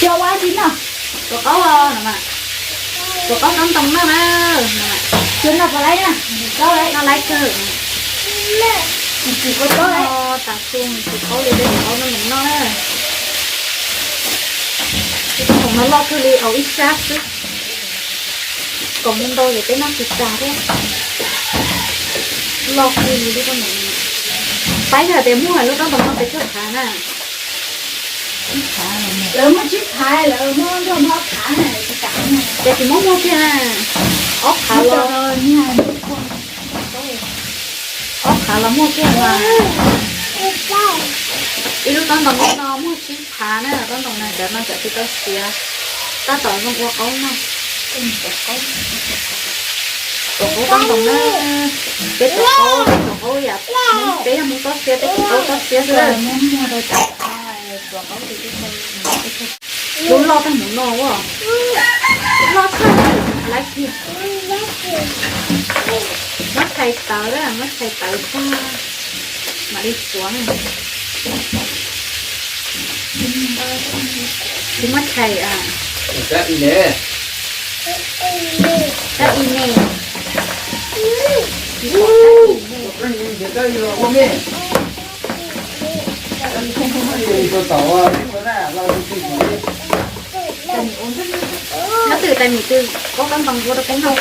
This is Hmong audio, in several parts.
Ua dab tsi no? Tuav qaub os no mas. Tuav qaub tob ntoo noj na. Cua noj puas laib na? Noj laib kawg. Noj tas su, noj qaub li peb noj qaub no noj na. Lub tob ntoo no loj kawg li, au ib sab xwb. Kom mus ntau ces peb noj tsis tas thiab. Loj kawg li lub tob ntoo no. Paib yog tias muaj lub tob ntoo no pes tsawg phav na? Lawv muaj tsib phav, lawv muab nrog muaj ob phav na, tsis kam na. Ces tsis muab muag kiag na. Ob phav los, ob phav los muag kiag mas. Ib lub tob ntoo no muaj tsib phav na, tob ntoo na cov no cov tsis tau siav, tab tom zoo ua qaub noj. Tuav qaub tob ntoo na, peb tuav qaub, peb tuav qaub yam, peb yog Hmoob toj siab peb tuav qaub toj siab xwb. Lub loj tag mus no as, loj tshaj lawm, lab kiag. Muab tshais tawv, muab tshais tawv tag mam li xuav. Tsis muab tshais a. Tab i ne. Nyob twg tais mim twg, qaub tob ntoo ua rau peb noj.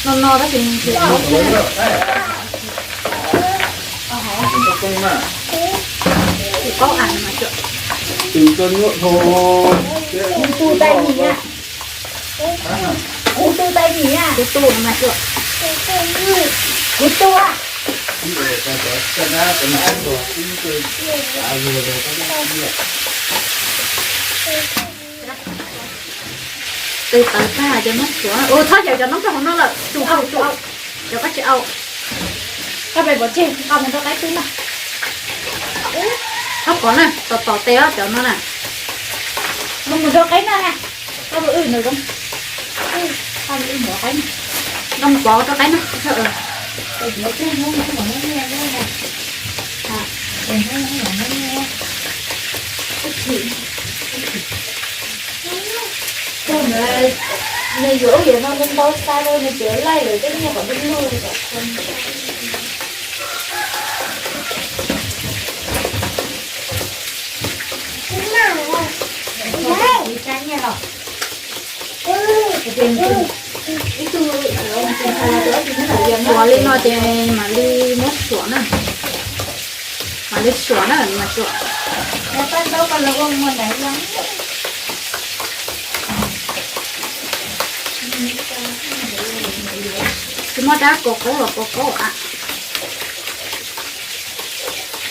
No no tab sis nws qaub as mas tsuam. Kuv tu tais mim, kuv tu tais mim, kuv tu mas tsuam. Kuv tu. Tus tawv tag ces muab xuav. Ua txhob xyaw cov noob rau hauv no lawm, tsum tsum tsum. Cov koj tsis au. Koj pem pov tseg, koj mus rau qaib twb na. Txhob pov na, tom tom tes os cov no na. Mus mus rau qaib na na. Koj mus wb ntawm zoo. Koj mus wb ntawm qaib na. Koj mus pov rau qaib na. Nws yuav ub yuav no ntau xa rau nws tsev laij lawm tej nyiaj kom luj luj. Xuav li no ces mam li muab xuam na. Mam li xuam na mas xuam. Tsis muaj dab kaus qaub los kaus qaub a.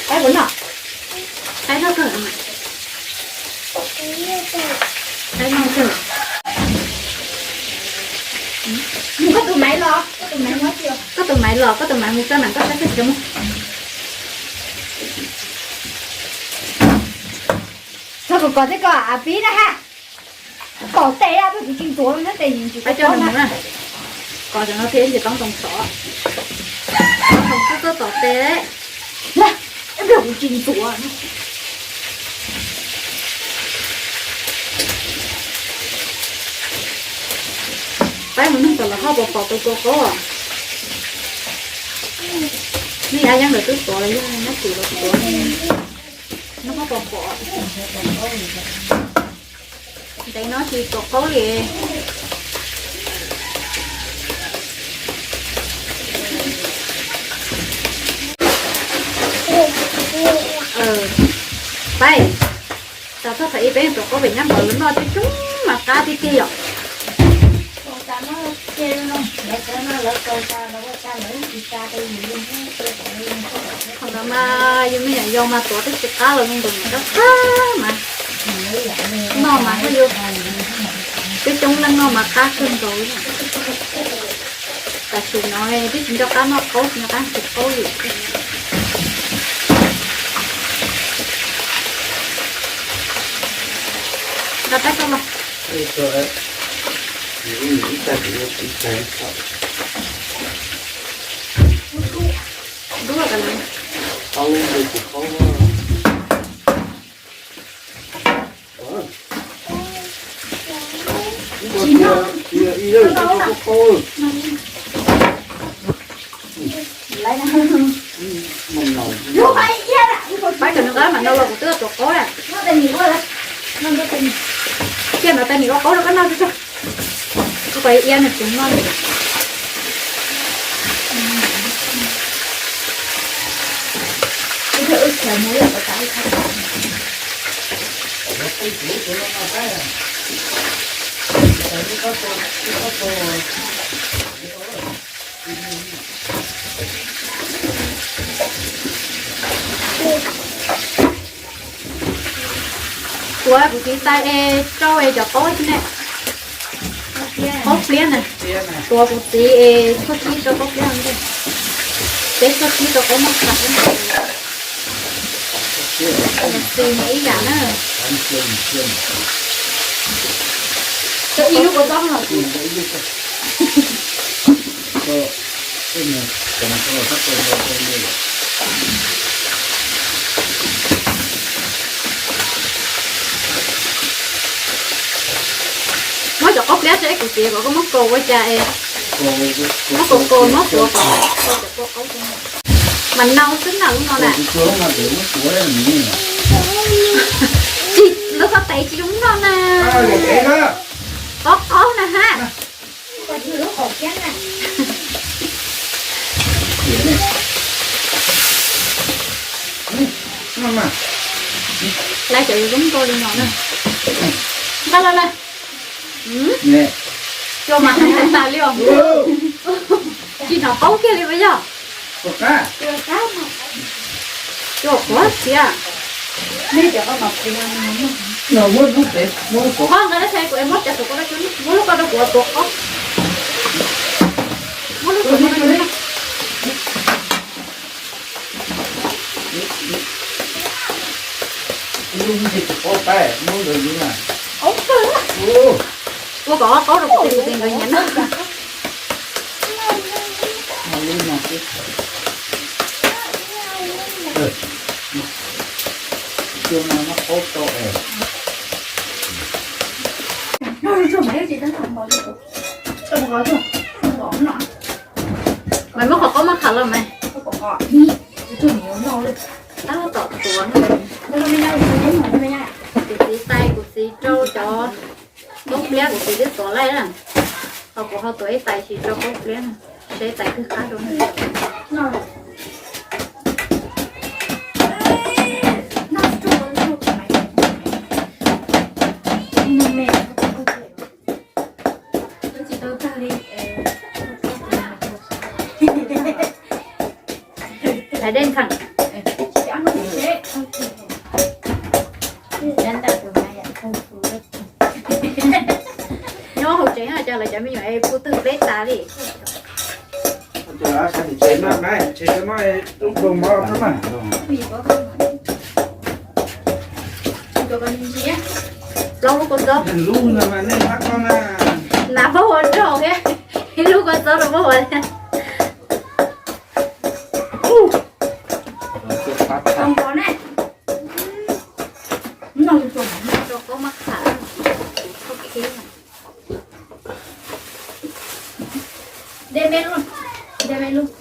Qaib puas noj? Qaib noj kawg. Qaib noj kawg. Mus koj tus maiv los, koj tus maiv los, koj tus maiv mus tso mam koj saib koj tsis mus. Txhob kom kov tej ko a pib na ha. Tom tes a, kuv tsis ntxuav nab tes ntsis. Pab coj nws mus na. Kov cov no thiab ces tob ntoo sov. Tob ntoo tuaj tom tes. Kuv tsis ntxuav. Pab mus neeg tom lawv ho pom pom tus kaus qaub. Nej ab yeeb lawv twb tuav los yog nab tim los tuav, nws ho pom pom. Ntev no tsis tuav qaub li. Pab, tas txog thaum ib peb tuav qaub pem nyab npaum lawv noj coob coob mas qab tiag tiag yom. Thaum ntawd mas yus me nyuam yaus mas tuav twb tsis qab los zoo nkaus mas qab qab mas. Noj mas haj yus, peb coob leej noj mas qab kawg nkaus. Tam sim no twb tsis nco qab noj qaub, tsis nco qab ntxiv qaub li. Nqa pab tso los. Ib tag kuv yuav tiv tag thaum. Dub los kav liam. Qaub ntawd kuv qaub. Ib yawg qaub qaub. Pab cov nws qab mam no los kuv twb tuav qaub na. Cia no tais nim ua qaub rau koj noj tso. Kuv pab ia nws tsev noj. Tuav kuv txiv tais es rau es cov qaub xwb ne. Qaub pliab na. Tuav kuv txiv es tshuaj kib rau qaub pliab ntej. Peb tshuaj kib rau qaub maj qham xwb. Txiv nws ib yam na. Ib lub kua txob los. Muab cov qaub pliab tso ib kuv txiv kom koj muab kaus ua cas es. Muab kaus kaus muab tuav kom kau cov kua qaub. Mas nau xwb na lub no na. Tsis, lub qhov tes tsis zoo noj na. Qaub qaub na ha. Lawv cov zoo nkauj li no na. Nqa los lawm. Cua mas hais tas li os. Tsis hnov qaub kiag li puas yog? Cua qhuav tiag. Qhov nqa dab tsi kuv es muab cov saum ko rau kuv, muab lub ko rau kuv tuav qaub. Muab lub saum ko rau kuv. Ua kom ob qaub rau kuv, kuv tis nkawd nyiam noj. Maiv muab qhov qaub maj qham los mas. Tab tom tuav no. Kuv txiv tais kuv txiv rau cov qaub pliab kuv txiv twb tuav laij na. Ho kuv ho tuav ib tais tsis rau qaub pliab na. Seb tais twg qab rau na. Nyob hauv tsev no cas lawv cov me nyuam es pub twg pleb tas li. Plaub lub kua txob. Nav pab ua rau thiab, ib lub kua txob rau pab ua thiab. Rau qaub maj qham.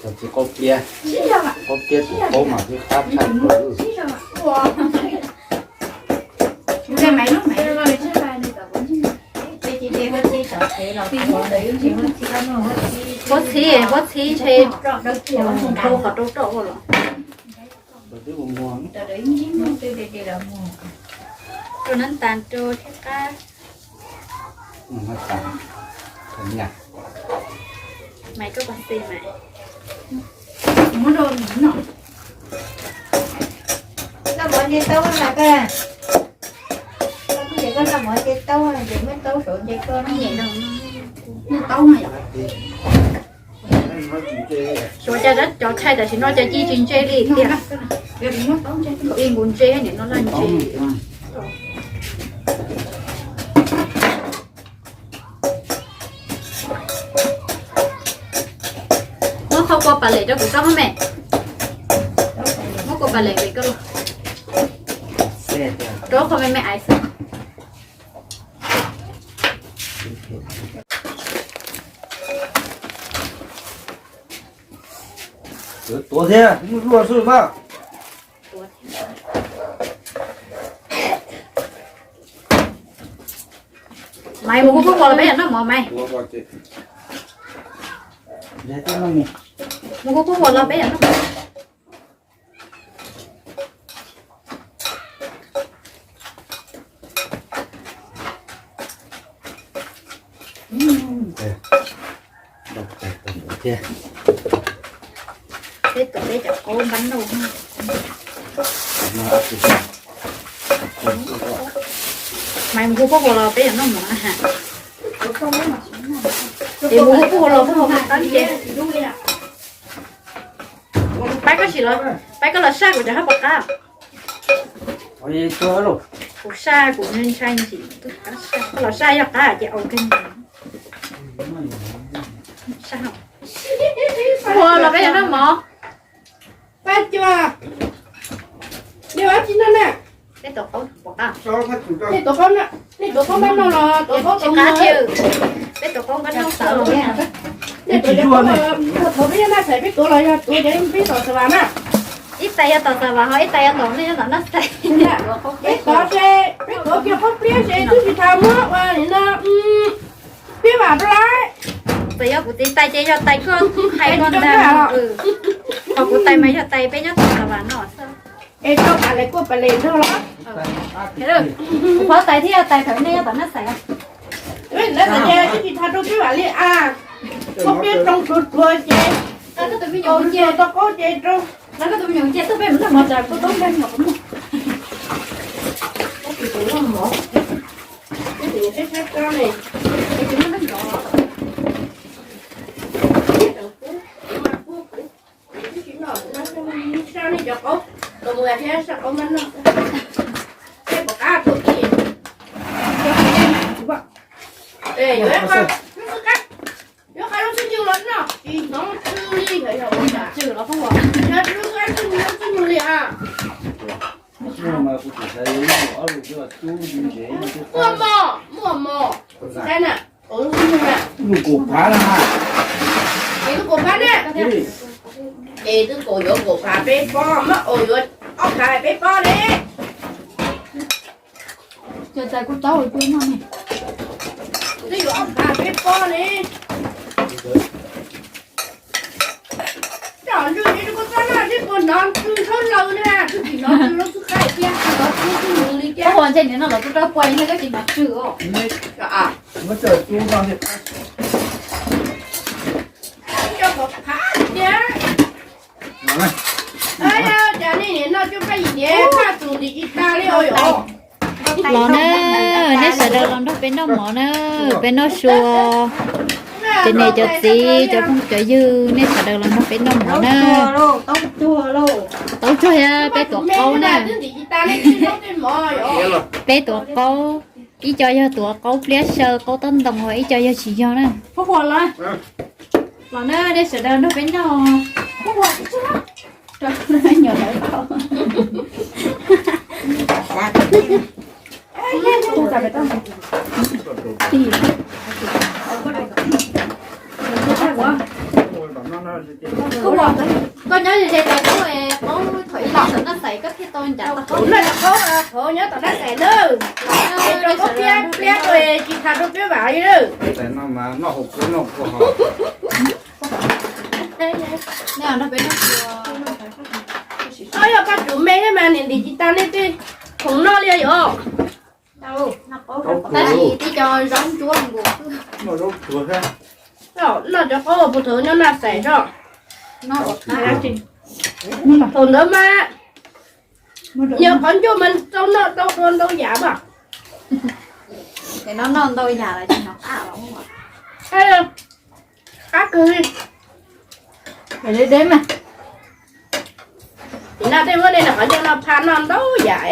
Cov txiv qaub pliab, qaub pliab tus qaub mas twb qab tshaj plaws. Huab txhib, huab txhib ntshe dhau qhov rau roj ua los. Rau nab tas rau thiab qab. Maiv koj pov xi mas. Muab rau nws no. Koj muab nce taub mas koj. Koj kuj tias koj koj muab nce taub ces muab taub saud nce koj no. Muab taub no yom. Suav cas cov tshais tam sim no cas ci tsis ntse li tiag. Ib nkus ntse nim no laj ntse. Thauj kua pas lem rau kuv tso me me. Muab kua pas lem pem koj los. Rau qhov me me aiv xwb. Tuav thiab, muaj zuaj xwb mas. Maiv, mus hu pub hua los peb yuav noj mov, Maiv. Mus hu pub hua los peb yuav noj mov. Peb tuav peb cov qaub npab nauj. Maiv, mus hu pub hua los peb yuav noj mov na ha. Es mus hu pub hua los pub hua qab ces. Paib koj sim los, Paib koj los saj kuv cov hab puas qab. Kuv saj kuv ntshai ntshai ntsim, koj los saj yog qab ces au kawg. Ua los peb yuav noj mov. Pab cua, nej ua dab tsi noj na? Peb tuav qaub, nej tuav qaub, nej tuav qaub npab nauj los tuav qaub tsis qab thiab. Peb tuav qaub npab nauj xwb. Nej tuav cov qaub, thaum peb nyob Naj Xais peb tuav los yog tuav cov peb tom Xav Vas na. Ib tais yog tom Xav Vas ho ib tais yov tom nej nyob tom Naj Xais. Peb tuav ces peb tuav kiag qaub pliab ces twb tsis tas muab ua li no. Peb vam rau lawm. Txawm yog kuv txiv tais ces yog tais koj hais koj ntag. Qhov kuv tais mas yog tais peb nyob tom Xav Vas no xwb. Es rau pas lem kuaj pas lem nrog los. Kuv pab tais thiab yog tais thaum nej nyob tom Naj Xais. Lawv txawm ces twb tsis tau rau peb vam li a. Koj peb rau tsuag tsuag ces. Koj tus me nyuam ces tau qaub ces rau. Koj tus me nyuam ces tuaj peb mus noj mov tsam koj tau npaj nyom mov. Koj tus me nyuam sab sab ne. Sab nej cov qaub, los mus thiab saj qaub npab noj. Tej pom qab tuaj kis. Yuav qab, yuav qab lub xub ntiag los noj tsis hnov tsw li. Yog lub xub ntiag los noj tsw li a. Muaj mos, muaj mos. Saib na, lub xub ntiag na. Lub kaum phav na. Es lub kaum phav na. Es twb kaum yuav kaum phav peb pob, muab kaum yuav ob phav peb pob ne. Twb yuav ob phav peb pob ne. Coj ntswg ces kuv txob noj seb puas hnov tsw nrhab laws na, twb tsis hnov tsw lub xub qaib thiab, hnov tsw xwb mus li thiab. Ua ntshe nim no los kuv rau puas ib hnub koj tsis hnov tsw os. Muab coj tsub noj thiab. Coj pov qab thiab. Cas nej niam noj cuaj paj yim tias phaj tus ntim tsis tas li os yom. Los na, nej sawv daws los nrog peb noj mov na, peb noj sua. Cov niam cov txiv cov phooj cov ywg, nej sawv daws los nrog peb noj mov na. Taub tsuag thiab peb tuav qaub na. Peb tuav qaub, ib co yog tuav qaub pliab xyaw qaub tob ntoo, ib co yog tsis yog na. Phob Huas los, los na, nej sawv daws nrog peb noj. Phob Huas, koj nyob ze ze tais qaub, qaub thaum ib los tom Naj Xais koj thiaj tau ncav tau qaub. Noj cov qaub hauv nyob tom Naj Xais na. Es rau qaub pliab pliab rau tsis tas rau peb vam li na. Noj hauv kuv noj kuv hauv. Ob yog paj tsum me thiab mas niam ntim tsis tas nej tej khoom noj li yom. Tab sis tib co zaub ntsuab nkaus xwb. Noj cov qaub puag thaum nyob Naj Xais tso. Thaum ntawd mas yog qhov ncauj mas tau noj tau dua ntau yam mas. Ces no noj ntau yam lawm tsis hnov qab los. Qab kawg li. Deb deb mas. Nim no tej muab nej noj qhov ncauj noj phaj noj ntau yam.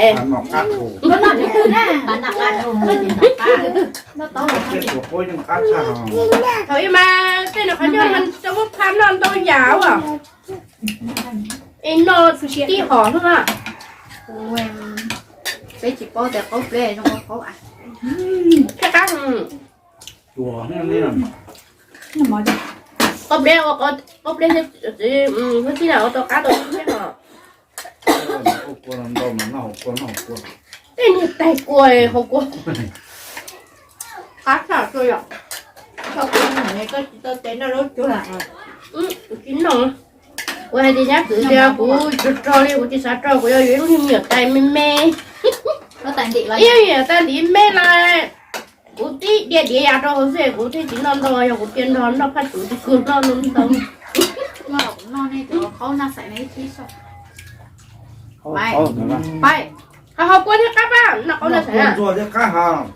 Thaum ub mas tej noj qhov ncauj tau muab phaj noj ntau yam as. Es noj tib hom xwb na. Peb tsis paub tias qaub pleb zoo qaub. Qab, qaub pleb, qaub pleb thiab txiv, tib na ua tau qab tau thiab os. Tej niag tais kua hauv kua. Qab tshaj plaws yom. Koj tsis tau tes noj lub cuag. Kuv tsis noj. Kuv hais tias nyab kwv tias kuv tsis rog li, kuv tsis xav rog, kuv yuav yuav ib lub me nyuam tais me me. Ib lub me nyuam tais ntiv me los kuv tib diav diav yam rau hauv xwb, kuv thiaj tsis noj ntau, yog kuv cia nrog noj phaj tsuv tsis kug noj ntau. Pais, ho hau kua thiab qab pab noj qaub noj xaiv na.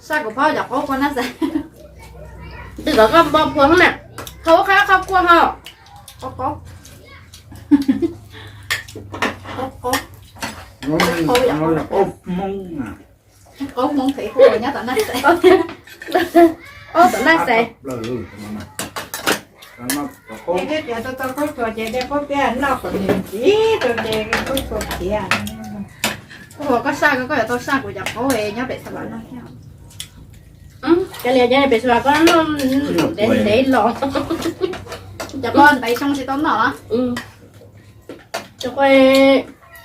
Sa kuv pab cov qaub kua noj xaiv. Twb kom koj npo phua hov na, hau qab qhov kua ho. Qaub, qaub, qaub, qaub, qaub Hmoob, qaub Hmoob phem kuj nyob tom naj xaiv. Qaub tom naj xaiv. Tau qaub tsuas ces de qaub tiab noj kom nws ntxiv rau ces qaub tsuas khiav. Koj ua koj saj, koj yuav tau saj kuv cov qaub nyob pem xav vam noj thiab. Cov liam cov pem xav vam koj noj ntev ntev los. Cov qaub ntaiv xyoo tsis tau noj los? Cov qaub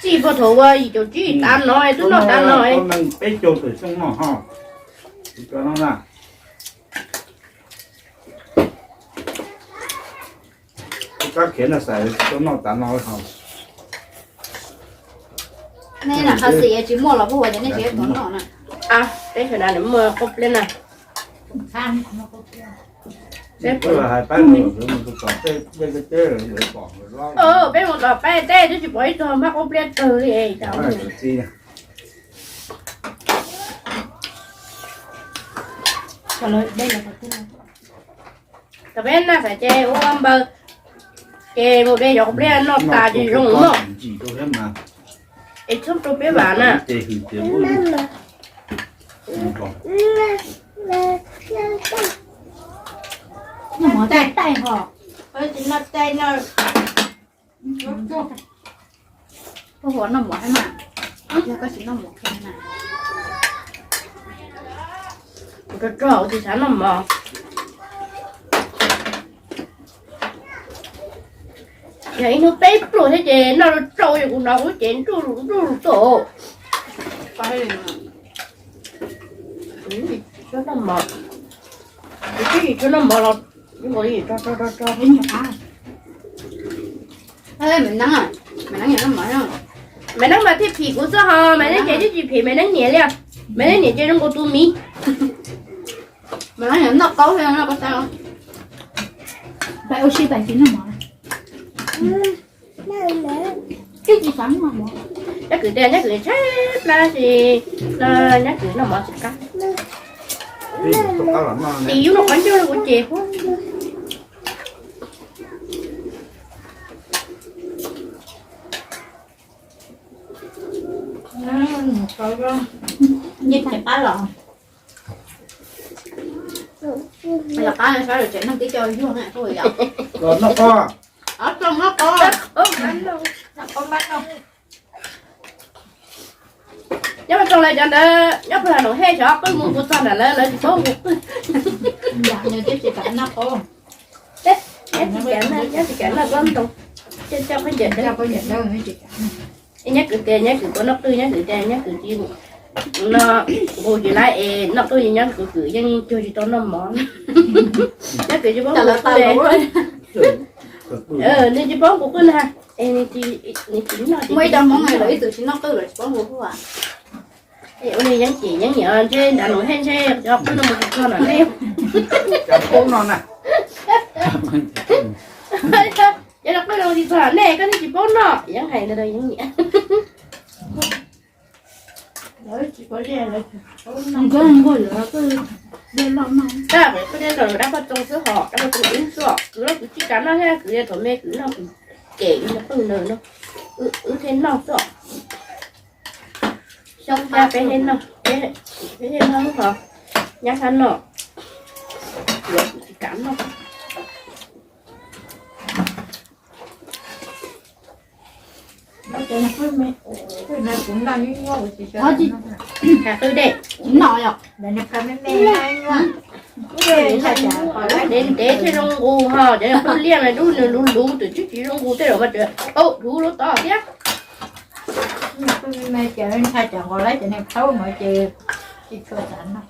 txij puag thaum ua yim caum tsib tav no twb noj tav no. Peb caug tawm xyoo no ho, tsis tau noj na. Kab khiav noj xaiv tsis tau noj tav no ho. Nej lam qhov xim tsis muaj los puas ua ces nej tsis tau noj na. Peb sawv daws muaj qaub pleb na. Peb mus tom peb tej twb tsis pom ib tug mab qaub pleb kawg li. Tom peb naj xaiv ces ua npaws, ces mus de cov qaub pleb noj tas ces zoo noj. Es txhob rau peb vam na. Noj mov taij taij ho. Koj tsis noj taij no. Koj hu noj mov thiab mas, yog koj tsis noj mov thiab na. Kuv rog rog kuv tsis xav noj mov. Yog ib hnub peb pluas thiab ces noj rau rau, yog kuv hnov kuv ces nruj nruj tuaj. Tsis noj mov, kuv twb tsis tshua noj mov los, Maiv Neeb mas thiaj phim kuv xwb ho, Maiv Neeb ces twb tsis phim Maiv Neeb niam li. Maiv Neeb niam ces zoo nkaus tus miv. Maiv Neeb noj qaub, noj qaub tau. Pais ua si pais tsis noj mov. Nyab kwv tias nyab kwv tshaib plab si, nyab kwv noj mov tsis qab. Tim yub noj qab ncauj kuv ces. Nyiaj qab los, los qab sawv daws tsev neeg tib co yuag na, yog. Los noj qab. Ob tsoom noj qab. Nyob tsoom lawv cov ntawd nyob puag Has Noom Hej xyov qwj mus puas txog nram lawv, lawv tsis paub mus qwj. Nws twb tsis kam noj qab. Nyob tsis kam noj, nyob tsis kam noj kab ntoo. Coj coj khaub ncaws dawb. Nyab kwv tias nyab kwv puas noj qwj, nyab kwv tias nyab kwv tsis no, nqus tsis laib es noj qwj, nyab kwv kwv yeej cuag tsis tau noj mov. Nyab kwv tsis paub nqus qwj. Nws tsis paub nqus qwj na. Es nws tsis, nws tsis noj. Muaj ib co Hmoob lawv ib txwm tsis noj qwj, lawv tsis paub nqus qwj. Ua li Yeeb ces Yeeb niam ntshe nram Noom Hej ntshe cov qwj no mus tsis txog nram nej. Cov qwj no na. Cov qwj no mus tsis txog nram nej, koj thiaj tsis paub noj. Yeeb hais ntawd rau Yeeb niam. Dab qwj txoos xwb hos, dab qwj txoos ib xwb, kwv los kwv tsis kam noj thiab, kwv thaum me kwv noj kwv kem ib qwj ntawd no. Wb thiaj noj xwb. Xyoo ntawd peb thiaj noj, peb thiaj noj ho nyab sab noj, luag tsis kam noj. Has qw dej, ntev ntev thiaj zoo nqus ho, cov niag qwj liaj mas dub nws luv luv twm tsis tsis zoo nqus tej zaum mas tseem ua dhuv lub tod thiab. Ntshai cov nqos lawm cov niag plhaub no ces tsis tshua xav noj.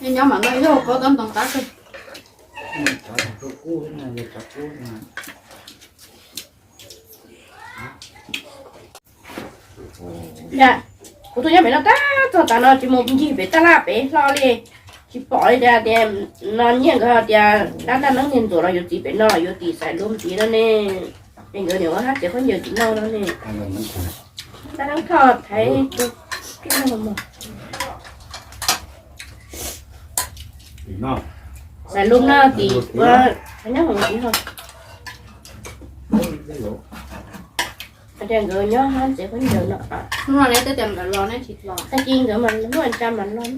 Nyob mam noj ib zaug qaub tob ntoo qab xwb. Kuv tus nyob pem no tab txog tav no tsis mus ncig pem taj laj pem hlo li, tsis pom li tias, tias no Nyiaj nkawd tias dab ntaj neeb niag Ntxuam los yuav txiv pem no los yuav tim Xais Lub ntxiv no ne. Es nkawd niam ua hab txiav khaub ncaws tim no no ne. Dab neeb Thoj Thaiv tus Xais Lub no tim ua nyob hauv ntxiv ho. Tias nkawd nyob hab txiav khaub ncaws no. Tag kis nkawd mas muaj tsa mas los.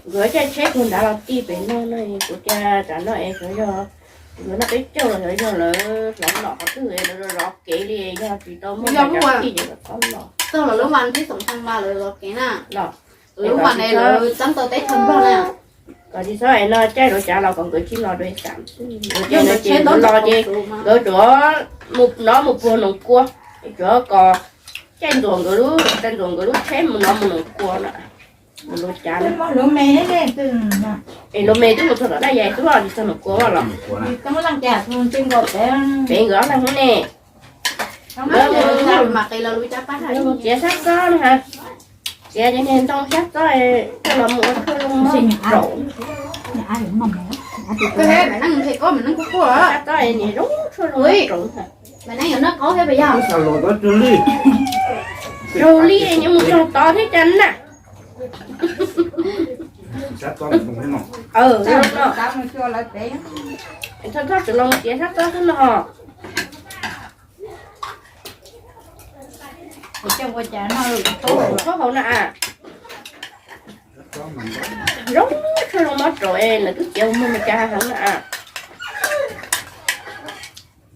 Nkawd caij tsheb puag nrad los txij pem no no, kuv tias tsam no es xyov yog nkawd noj peb caug los xyov yog lawv hlauv lom qhov twg es lawv zov kev li, yog tsis tau muaj tsa txij ces lawv txhob los. Txog los lub vas thib xoom xees mas lawv zov kev na. Los lub vas ne lawv txeeb tau teb chaws Nplog na. Kom tsis txhob es no caij lawv cav los kom nkawd tsis los dua xam xwb. Nkawd caij no ces nkawd los ces nkawd tsuav mus no mus puag Noom Kua, tsuav kom caij Ntxuam nkawd lub, caij Ntxuam nkawd lub tsheb mus no mus Noom Kua na. Mus lub cav, es lub me twb mus txog tom Daj Yais xwb os, tsis txog Noom Kua los. Pem nkawd ob leeg ne. Txiav sab txob no ha, txiav cov niag ntoo sab txob coj los mus ua tshuaj zoo mob raum. Sab txob niag zoo tshuaj zoo mob raum. Raug li nyob mus txog tod thiab cas na. Txhob txhob txwm los txiav sab txob xwb no. Khaub hauv no a. Zoo tshuaj zoo mob raum es lawv twb txiav mus muag cas heev na a.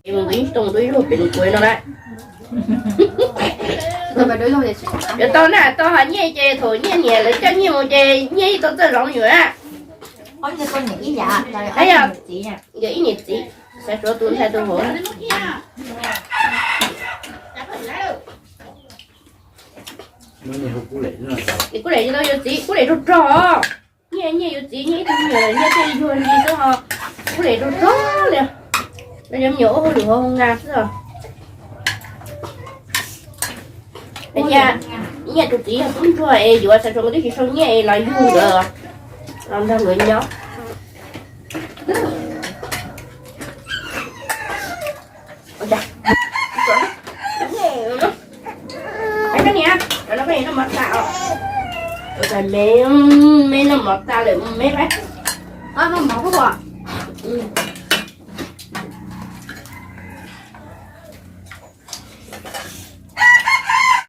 Es mus ib too dub ib lub pem nws kuav no lawm. Yuav tau na, tau hais Nyiaj ces thaum Nyiaj niam lawv coj Nyiaj mus ces Nyiaj ib tug txawj zov me nyuam na. Yog ib niam txiv, xav tsuav tus ntxhais tus vauv. Kuv lem tsis tau yuav txiv, kuv lem rog rog. Nyiaj, Nyiaj yuav txiv, Nyiaj ib tug me nyuam Nyiaj thiaj yuag li xwb ho. Kuv lem rog rog li. Los cov me nyuam ua hauj lwm hauv nkas xwb os. Tias Nyiaj tus txiv yog tub ntsuag es yuav xav tsuav nkawd twb tsis sau Nyiaj es los yug nkawd, los nrog nkawd nyob. Me noj mov tas lawm, me pab noj mov.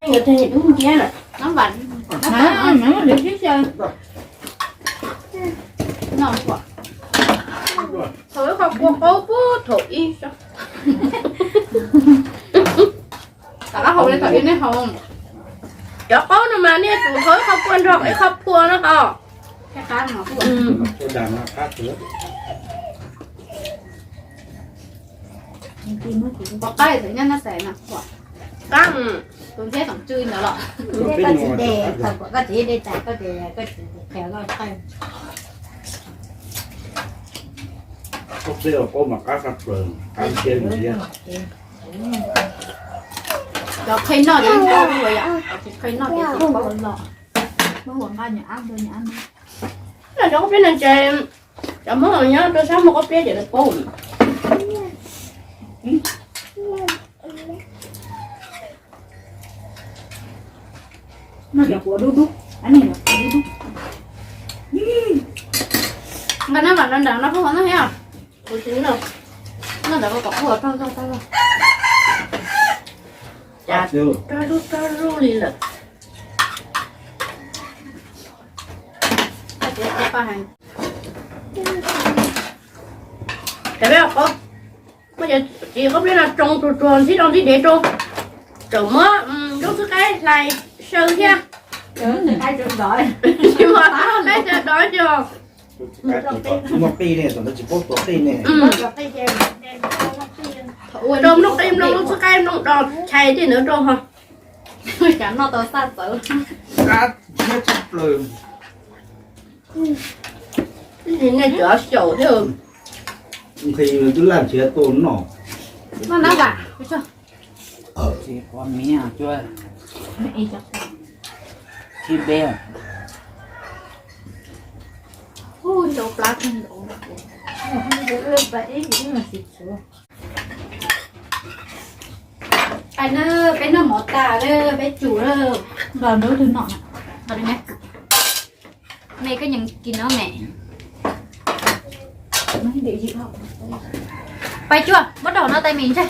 Nkawd tus dub nciab na. Thaum ib qho kua qaub puag thaum ib, thaum ib nej haus. Cov qaub no mas nej tus thaum ib qho kua nrog ib qho phua no ho. Pov qaib txawm nyob no xav no. Qab, tus ntxhiab tsoom tsw ntawd los. Koj txiv de, thaum koj txiv de tas koj tias koj txiv qhia koj qhaij. Koj txiv qaub mas qab sab plaws, qab ntsia ntsia. Cov qhia noj ces paub yom, cov tsis qhia noj ces tsis paub. Cov Hmoob no ces, cov Hmoob nyob rau sab muaj qaub piab ces lawv paub. Nqa nab vam nrad nrad no puag hauv no thiab. Tus tsis noj, noj ntawm ko kom ua tau tau tau. Cas tso zuj tso zuj li lawm. Cas peb qo, muaj cov txiv qaub peb no tsoo tsuag tsuag ntxhib rau ntxhib dev rau, tseem muab lub xwb qaib hlais saw thiab. Tsis muaj qaib saw dov cog. Muaj qij ne, thaum ntawd tsis paub tuav qij ne. Rau mloog qij mloog lub xwb qaib mloog do chais tej ntawd rau ho. Cas noj tau xaj txawv. Qab thiab tshaj plaws. Nej cov xyaum thiab. Nqhis twb laj nrhiav tuaj noj. Noj nab vam. Tsis pom miv cuab. Thib peb. Pais na, peb noj mov tas lawm, peb tsum lawm. Nqa nrog twg noj na? Mej koj nyeem kis no me. Pais cuag, muab rau hauv no tais mem ntsaig.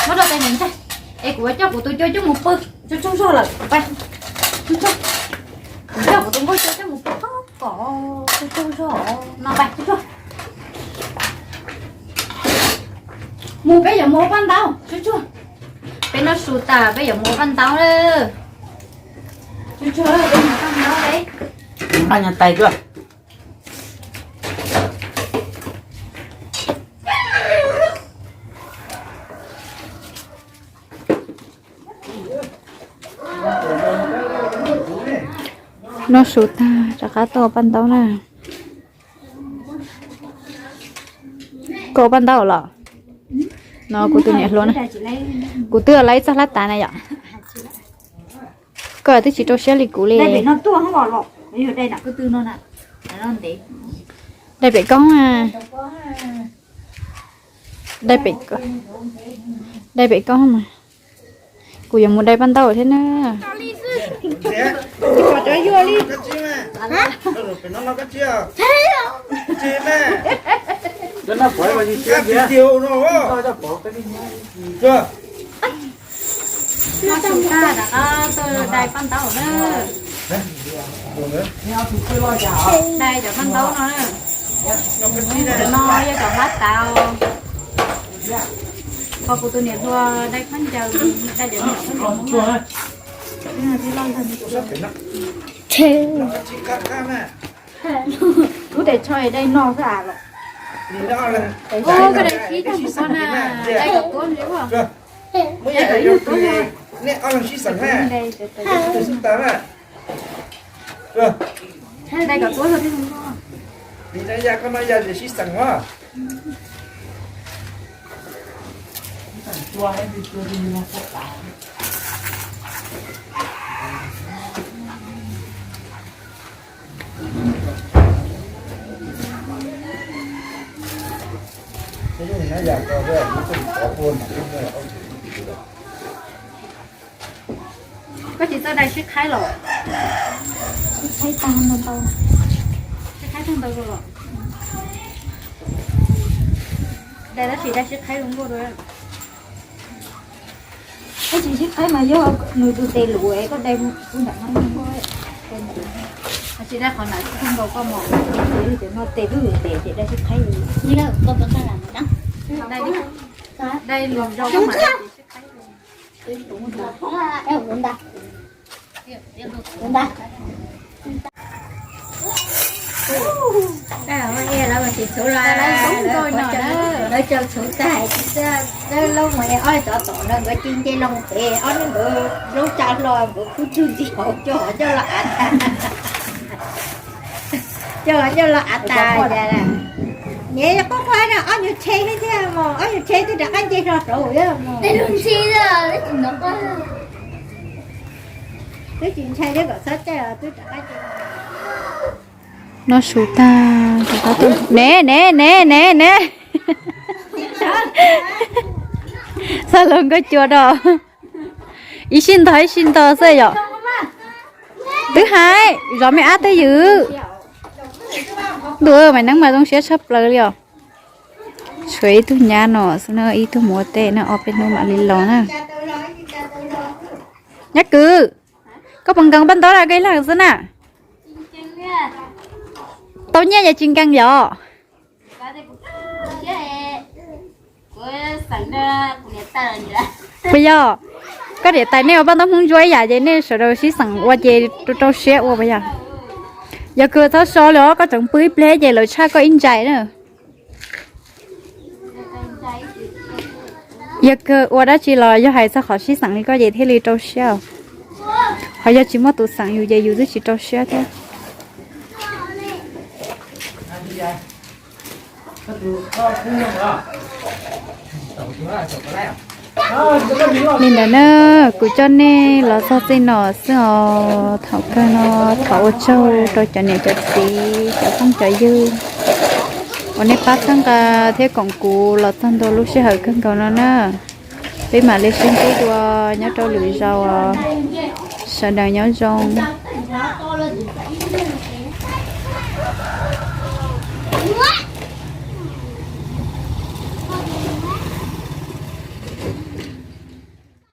Muab rau tais mem ntsaig. Es kuv coj kuv tus cua coj mus pw, tsaug tsaug zog lawm, pais. Tsaug tsaug. Kuv coj kuv tus nkauj cua coj mus pw, kom tsaug tsaug zog no, pais tsaug tsaug. Mus peb yuav mus ua paj ntaub, tsaug tsaug. Peb noj su tas peb yuav mus ua paj ntaub lawm. Tsaug tsaug, peb mus ua paj ntaub lawm. Nqa nyuag tais tuaj. Noj su tag rov qab tuaj ua paj ntaub na. Koj ua paj ntaub los? No kuv tus niam hluas na. Kuv twb ua lawm ib txoj hlab tas na yom. Koj twb tsis rau siab li kuv li. Dai pem koob. Dai pem koob mas. Kuv yuav mus dai paj ntaub thiab na. Tsis pom cov yuag li. Noj su tag rov qab tuaj dai paj ntaub na. Dai cov paj ntaub no na. Cov no yog cov hlab tas. Ho kuv tus niam hluas dai khaub ncaws, dai cov niam khaub ncaws. Kuv tes tsho dai no xwb los. Koj dai sib tag mus ko na, dai kom tuab li ua. Nej ob leeg sib xeem na. Tus xub tas na. Dai kom tuab li. Nim no yog koj no yog sib xeem os. Koj tsis txawj dai sib qhaib los? Sib qhaib tag ntau, sib qhaib tag ntau los. Dai tab sis dai sib qhaib zoo nkauj dua. Koj tsis sib qhaib mas yog nws tus tes luv es koj dai mus nram no. Tsis dai qhov ntawd tsis tag nkaus koj mos. Cov no tes lub tes ces dai sib qhaib li. Dai lus zoo. Lawv tsis txhuv los, lawv tau txhuv tas hais tias lawv lub mus es ob cov tom no nkawd ci nce loo pem ob hnub nkawd lub tsa hlo nkawd kub tug ntxi hauv coj coj los av tas. Coj coj los av tas. Nyiam quaj quaj no ob nyuag tsheb thiab mos, ob nyuag tsheb twb rov qab nce hlo saud mos. Twb tsis ntshai thiab kom txhob caij twb rov qab nce. Noj su tag rov qab tuaj. Ne ne ne ne ne. Xav los nkauj cua rau. Ib sij ntog ib sij ntog xwb yom. Twb hais zov me ab twj ywm. Ntuj, Maiv Neeb mas zoo siab tshaj plaws li os. Tshuav ib tug nyab no xwb na, ib tug mus ua teb na, ob peb hnub mam li los na. Nyab kwv, koj puas nkees paj ntaub dab koj ib leeg xwb na? Tau nyiaj ces tsis nkees yom? Puas yog? Koj niam tais nej ua paj ntaub Hmoob Ntsuab ib yam ces nej sawv daws sib xeem ua ces rau siab ua puas yog? Yog kawg txhob so li os, koj tseem pw ib pliag ces lawv tshaj koj ib ntsais na. Yog kawg ua dab tsi los yog hais txog qhov sib xeem li koj ces thiaj li rau siab. Qhov yog tsis muaj tus xeem yus ces yus twb tsis rau siab thiab. Li ntawd na, kuv coj nej los txog txij no xwb os. Thaum kawg no thov ua tsaug rau cov niam cov txiv cov phooj cov ywg uas nej pab txhawb nqa thiab koom kuv los txog ntua lub sij hawm kawg nkaus no na. Peb mam li sib ntsib dua nyob rau lwm zaus os. Sawv daws nyob zoo.